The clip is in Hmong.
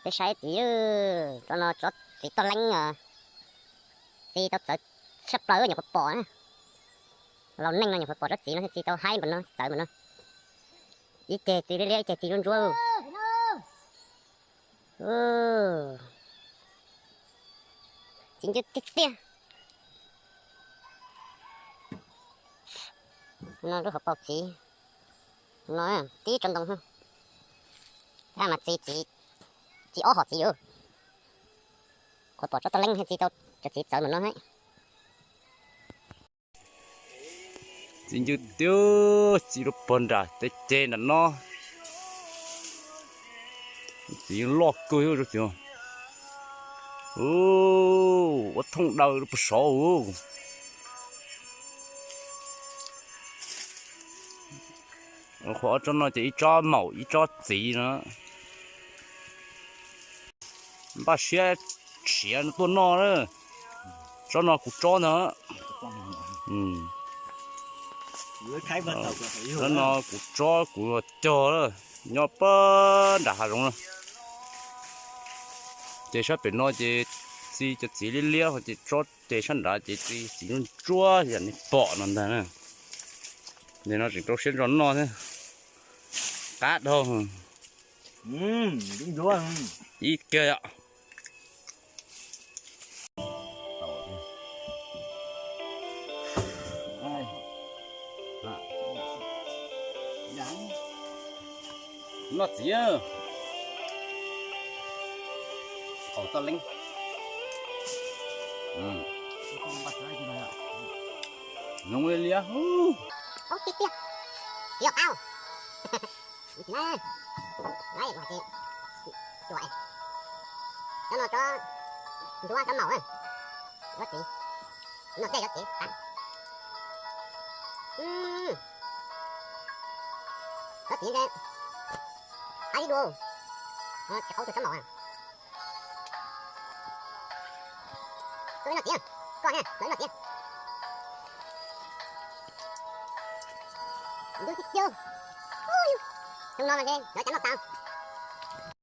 Peb saib txiv, tsob no tsob txiv toj leeb, txiv tau txawv tshaj plaws nyuam qhuav pom na. Laus neej no nyuam qhuav pom tsob txiv no thiaj txiv tau haib npaum no, txawv npaum no. Ib ceg txiv liab liab, ib ceg txiv ntsuab ntsuab. Txiv ncw tiag tiag. No lub hauv paus txiv, no tib tsob ntoo. Tab mas txiv, txiv ob hom txiv yus. Qhuav pom tsob toj leeb thiaj txiv tau cov txiv txawv npaum no thiab. Txiv ncw tiag, txiv lub pog nram tej ceg nram no. Txiv loj kawg txiv. Ua thooj daws rau puag saud. Qhov tsob no ces ib tsob maum ib tsob txiv no. Npaj siab tshiav tuaj noj na. Tsob no kuv tsob ntag. Tsob no kuv tsob kuv cog lawm, nyob puag nram hav zoov na. Ces sab pem no ces txiv cov txiv liab liab, ces tsob ces sab nrad ces txiv txiv ntsuab ntsuab yam nej pom no ntag na. Nim no tseem rau siab ntso noj thiab. Qab dhau. Ib kiag yom. Noj txiv. Hauv toj leeb. Zoo li liab. Tiag tiag. Txiv yog qab. Cov no tsob ntsuab tsob maum, tsob txiv. No tej tsob txiv. Tsob txiv nte, qab ib dua, tsis qaub tug tsob maum. Koj noj txiv, koj noj txiv. Ntub tib pliag. Xyoo no mas ntshe yuav cov noj tas.